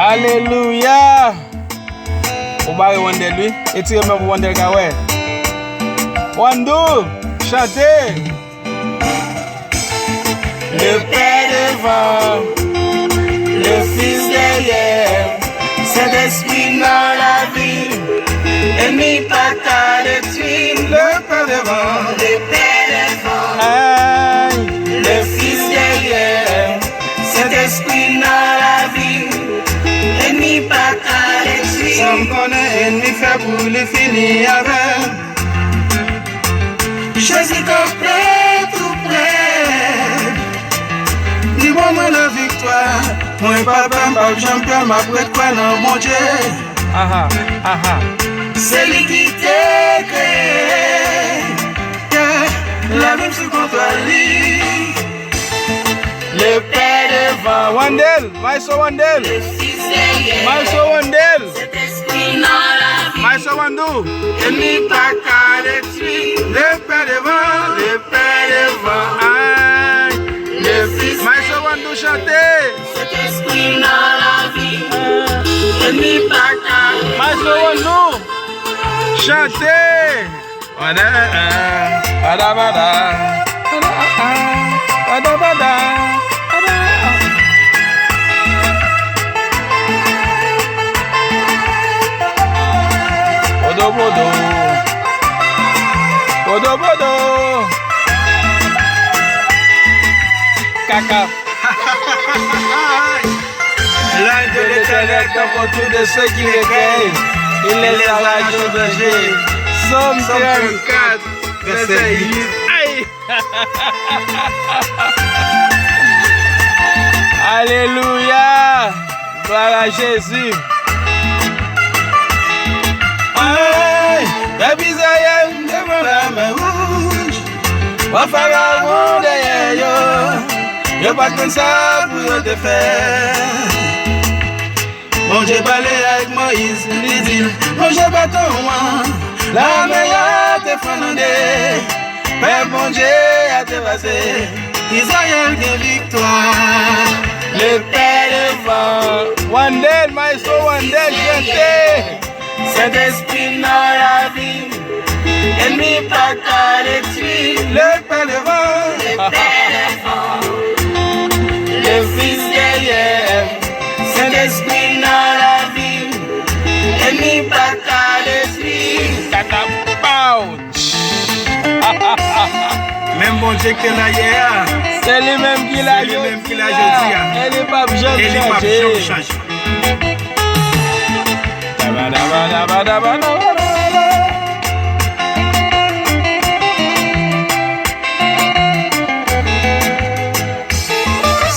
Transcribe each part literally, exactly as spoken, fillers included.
Alelouya! Ou bare Wandel, wi. Etire men pou Wandel ka wè. Wandou, chante! Le Père devant, le Fils derrière, Saint-Esprit dans la vie, ennemi pas qu'à détruire. Le Père devant, le Père devant, aïe, le Fils derrière, Saint-Esprit dans la vie, ennemi pas qu'à détruire. Sa m konnen ennemi fè pou li fini avè m. Jezi kanpe tou prè. Li ban mwen laviktwa. Mwen pa pè, m p ap janm pè, m ap ret kwè nan Bondye. Aha, aha. Se li ki te kreye. Yeah. Lavi m sou kontwòl li. Le Père devant. Wandel, Maestro Wandel. Maestro Wandel. Maestro Wandou. Ennemi pa ka detwi. Le Père devant, le Père devant. Ay. Le Fils. Maestro Wandou chante. Saint-Esprit dans la vie. Ennemi pa ka. Maestro Wandou chante. Wada, wada, wada, wada, wada, wada, wada. Bodo, bodo. Bodo, bodo. Kaka. L'œil de l'Éternel est pour tous de ceux qui le craignent. Il les arrache au danger. Psaume trente-quatre, verset huit. Aïe! Alelouya! Glwa a Jezi! Ay, pèp Izrayèl devan Lamè Wouj, wa Farawon dèyè yo, yo pa t konn sa pou yo te fè. Bondye pale ak Moyiz, li di l, lonje baton an, lamè a te fann an de, pèp Bondye a te pase, Izrayèl gen viktwa. Le Père devant. Wandel, Maestro Wandel, chante. Sentespri nan lavi m, ennmi pa ka detwi. Le Père devant. Le Père devant. Le Fils dèyè. Sentespri nan lavi m, ennmi pa ka detwi. Katapow! Menm Bondye ki te la yè a, se li menm ki la jodi a. E li p ap janm chanje.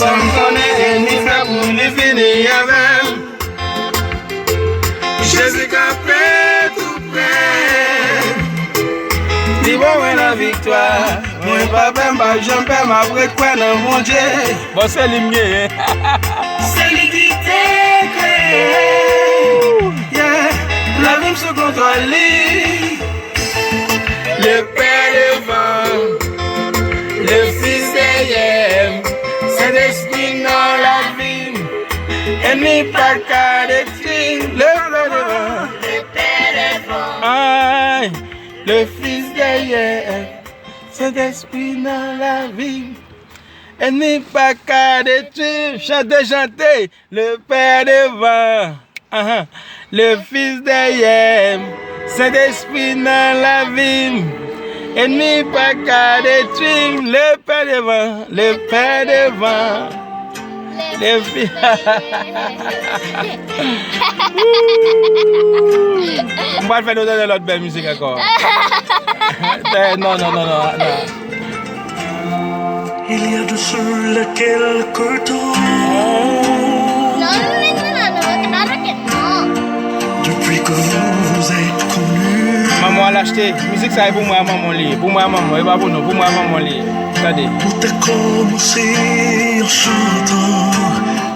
Sa m konnen ennmi fè pou li fini avè m. Jezi kanpe tou prè. Li ban mwen laviktwa. Mwen pa pè, m p ap janm pè, m ap ret kwè nan Bondye. Bon, se li m genyen. Se li ki te kreye. Yeah. Lavi m sou kontwòl li. Le Père devant, le Fils derrière, Sentespri nan lavi m, ennmi pa ka detwi. Le Père devant, le Père devant. Ay, le Fils derrière, Sentespri nan lavi m, ennmi pa ka detwi. Chante, chante. Le Père devant, ahan. Le Fils derrière, Sentespri nan lavi m, ennmi pa ka detwi m. Le Père devant, le Père devant, le Fils. M pral fè nou tande lòt bèl mizik ankò. Non, non, non, non, non. Il y a de cela quelque temps. Non, mais non, non, non, c'est pas rocket, non. Depuis que vous vous êtes connus. Manman al achte. Mizik sa e pou mwen a manman li ye. Pou mwen a manman, e pa pou nou. Pou mwen a manman li ye. Tande. Tout a commencé en chantant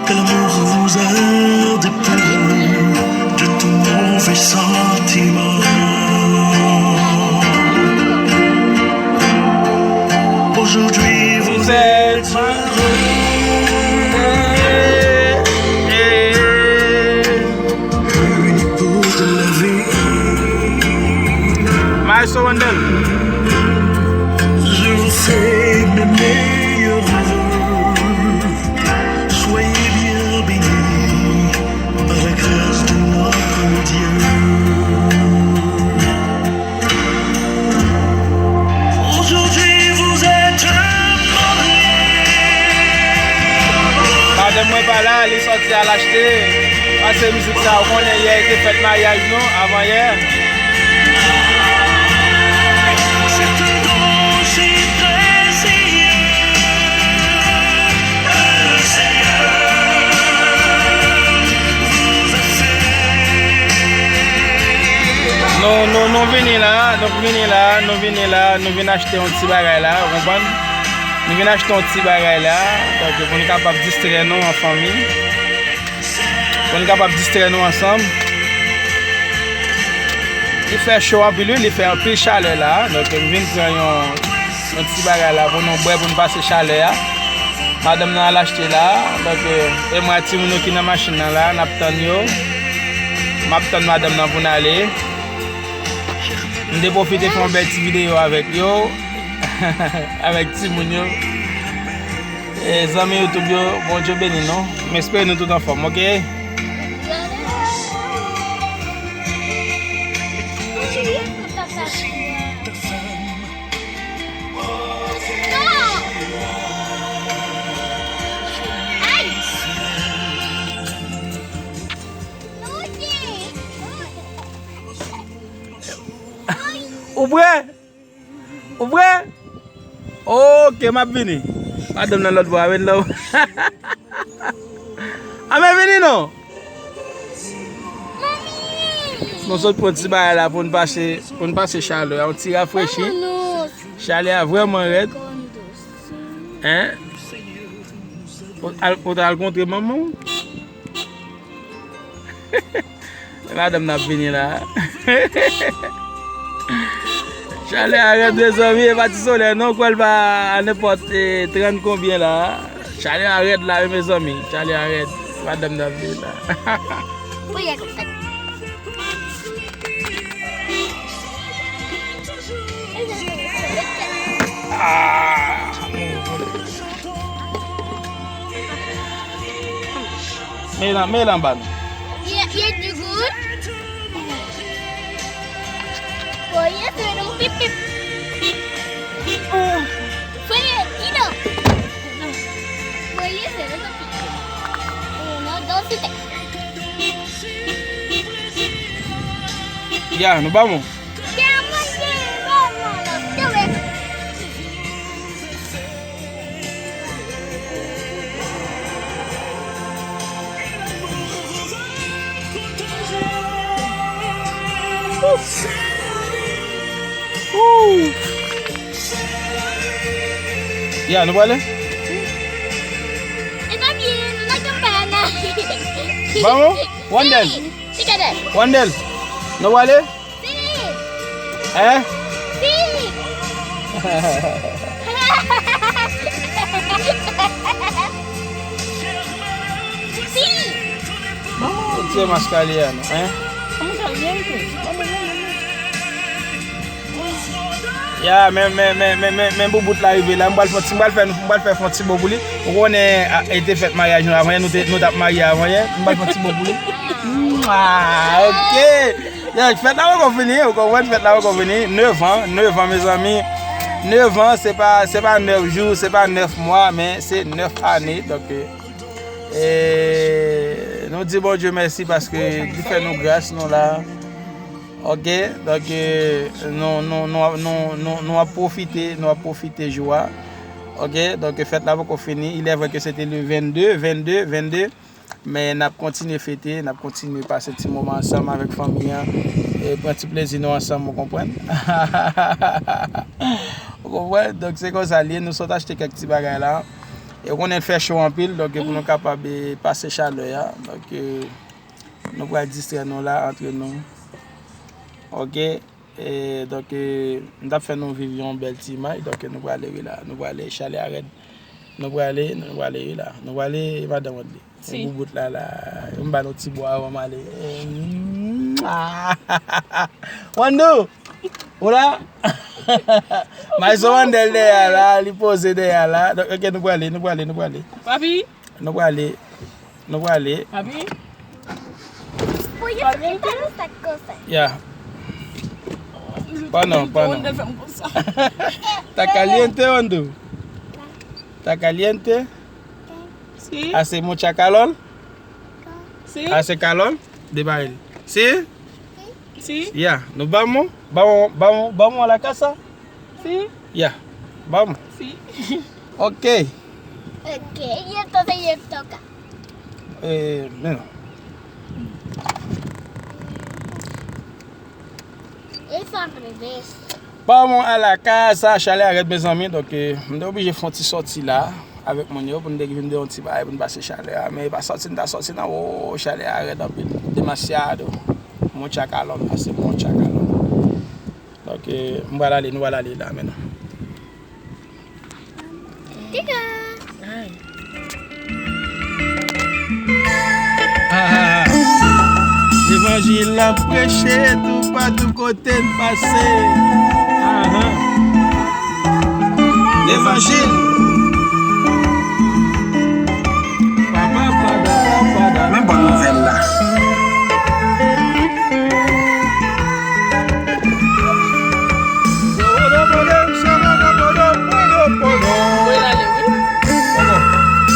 que l'amour vous a déplu de tout mauvais sentiment. Aujourd'hui, vous êtes heureux. So Wandel. Je vous fais mes meilleurs vœux. Soyez bien bénis par la grâce de notre Dieu. Aujourd'hui, vous êtes mariés. Madanm mwen pa la, li sòti al achte. Pase mizik sa, ou konnen yè te fèt maryaj nou, avan yè. Nou, nou, nou vini la, nou vini la, nou vini la, nou vin achte yon ti bagay la, ou konprann? Nou vin achte yon ti bagay la, donk pou nou kapab distrè nou an fanmi. Pou n kapab distrè nou ansanm. Li fè cho anpil, wi, li fè anpil chalè la. Donk, m vin pran yon, yon ti bagay la pou nou bwè, pou n pase chalè a. Madanm nan al achte la. Donk, e mwen ak timoun yo ki nan machin nan la, n ap tann yo. M ap tann madanm nan pou n ale. M te pwofite fè yon bèl ti videyo avèk yo, avèk timoun yo. E, zanmi YouTube yo, Bondye beni nou. M espere nou tout anfòm, oke? Ou prè? Ou prè? Oke, m ap vini. Madanm nan lòt bò a, wi, non. Anben vini non. Nou sot pran ti bagay la pou n pase, pou n pase chalè a, yon ti rafrechi. Chalè a vrèman rèd. Hein? Ou al, ou t al kontre manman w? Madanm nan ap vini la. Chalè a rèd, mezanmi, e pa ti solèy non, kwè l pa a nenpòt, e, trant konbyen la. Chalè a rèd la, wi, mezanmi, chalè a rèd. Madanm nan ap vini la. Pou yè konpèt. Ah! Men lan, men lan ban. Ye, ye di goud. Voye se nou pip pip. Voye, ino. Voye se nou pip pip. Uno, dos y tres. Ya, nou ba bon. Ya, nou prale? E pa byen, nou nan kanpay la. Ba bon? Wandel. Wandel, nou prale? Si. Hein? Si. Si. Retire mask a li a non, hein? Ya, men, men, men, men, men, men boubout la rive la. M pral fè, m pral fè, m pral fè fon ti bo pou li. Ou konnen, a, e te fèt maryaj nou avan yè, nou te, nou t ap marye avan yè. M pral fè yon ti bo pou li. Mwa, oke. Ya, fèt la poko fini, ou konprann, fèt la poko fini. Nèf an, nèf an, mezanmi. Nèf an, se pa, se pa nèf jou, se pa nèf mwa, men se nèf ane. Donk, e, nou di Bondye mèsi paske li fè nou gras, nou la. Oke, donk, e, nou, nou, nou, nou, nou, nou ap pwofite, nou ap pwofite jou a. Oke, donk, fèt la poko fini. Il est vrai que c'était le vingt-deux, vingt-deux, vingt-deux. Men n ap kontinye fete, n ap kontinye pase ti moman ansanm avèk fanmi an, e pran ti plezi nou ansanm, ou konprann? Ou konprann? Donk, se konsa l ye, nou sot achte kèk ti bagay la. E ou konnen l fè cho anpil, donk, pou nou kapab, e, pase chalè a. Donk, e, nou pral distrè nou la, antre nou. Oke? E, donk, e, m t ap fè nou viv yon bèl ti imaj, donk, nou prale, wi, la. Nou prale, chalè a rèd. Nou prale, nou prale, wi, la. Nou prale, madanm Wandly. Si. Yon boubout la, la. M ba nou ti bo avan m ale. Wandou! Ou la? Maestro Wandel dèyè a la, li poze dèyè a la. Donk, ok, nou prale, nou prale, nou prale. Papi? Nou prale, nou prale. Papi? Papi? Ya. Panon, panon. Wandel fè m konsa. Está caliente, Wandel? Está caliente? Sí. Hace mucha calor? Sí. Hace calor? Debayil. Sí? Sí. Ya, nou ba mwen, ba mwen, ba mwen, ba mwen la casa? Sí. Ya, ba mwen. Sí. Ok. Ok, y entonces yo toca. Eh, menos. Esa revés. Vamos a la casa, chalè a rèd, mezanmi. Donk, eh, m te oblije fè yon ti sòti la avèk moun yo pou n te vin de yon ti bagay pou n pase chalè a. Men e pa sòti n ta sòti nan, o, chalè a rèd anpil. Demasiado. Mucha calor, hace mucha calor. Donk, eh, m pral ale, nou pral ale la menm. Tika! Ah, levanjil ap preche toupatou kote n pase. Ahan. Levanjil. Pa, pa, pa, da, pa, pa, da. Men bòn nouvèl la.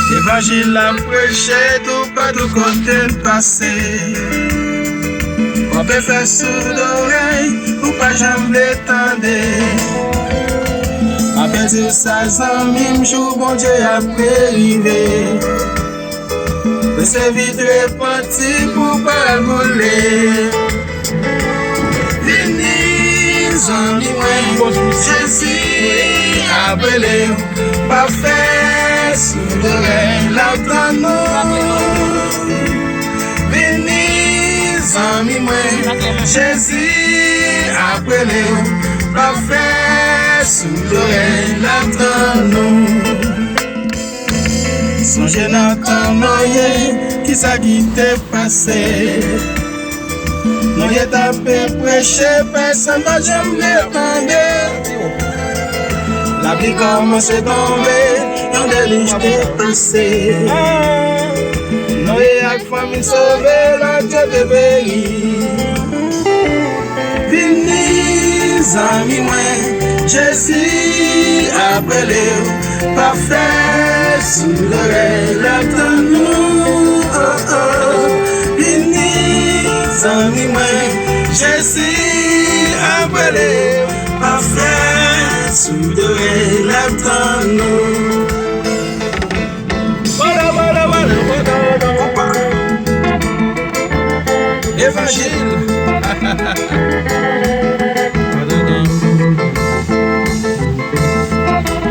Levanjil la preche toupatou kote n pase. Kanpe fè soud orèy, ou pa janm vle tande. M ap di w sa, zanmi m, jou Bondye ap rive. Prese vit repanti pou pa boule. Vini, zanmi mwen, Jezi ap rele w. Pa fè soud orèy, l ap tann ou. Vini, zanmi mwen, Jezi ap rele w. Pa fè soud orèy, l ap tann ou. Sonje nan tan Noye, kisa ki te pase? Noye t ap preche, pèsonn pa janm te tande. Lapli kòmanse tonbe, yon delij te pase. Noye ak fanmi sove, lòt yo te peri. Vini, zanmi mwen, Jezi ap rele w. Pa fè soud orèy, l ap tann ou, oh, oh. Vini, zanmi mwen, Jezi ap rele w. Pa fè soud orèy, l ap tann ou. Bada, bada, bada, bada, bada. Opa. Evanjil.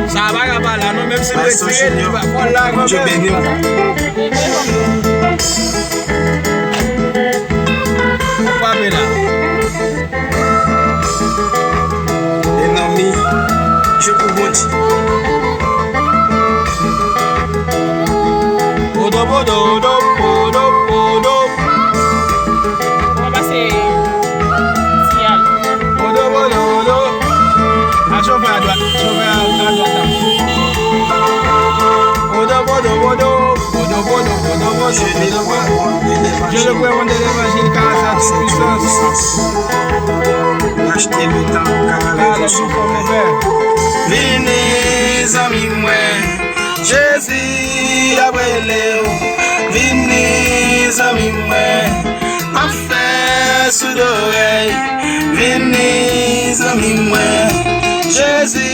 Sa a pa ka pa la non, menm si m retire li, fò l la kanmenm. Bondye beni w. Ou frape la. Ennmi, je pou Bondye. Odo, bodo, odo, odo, odo. Ou pa pase siyal. Odo, bodo, odo. A chofè a dwat, chofè a, a dwat la. Odo, bodo, odo. Bodo, bodo, bodo, bodo, bodo, bodo. Je le crois, on de l'évangile, car sa toute puissance. Achte le tan, car la vie est chère. Vini, zanmi mwen, Jezi ap rele w. Vini, zanmi mwen, pa fè soud orèy. Vini, zanmi mwen, Jezi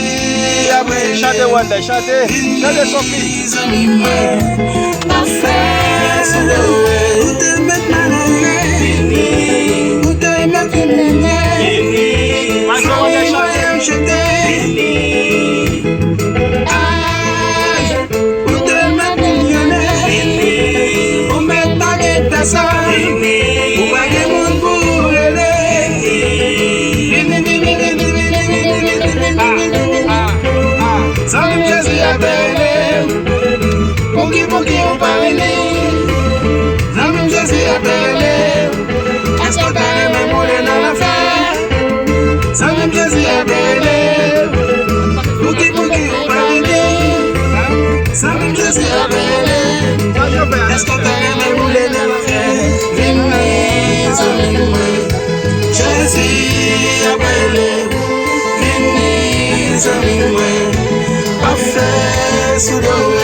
ap rele w. Chante, Wanda, chante. Chante, Sophie. Zanmi mwen, pa fè soud orèy. Ou te mèt malere. Ou te mèt malere. Maestro Wanda, chante. Ay, ou te mèt milyonè. Ou mèt pa gen pèsòn. Ou pa gen moun pou ou rele. Vini, vini, vini, vini, vini, vini, vini, vini. Zanmi m, Jezi ap rele. Pouki, pouki ou pa vini? Zanmi m, Jezi ap rele. Èske w ta renmen boule nan lanfè? Vini, zanmi mwen. Jezi ap rele w. Vini, zanmi mwen. Pafè sou do w.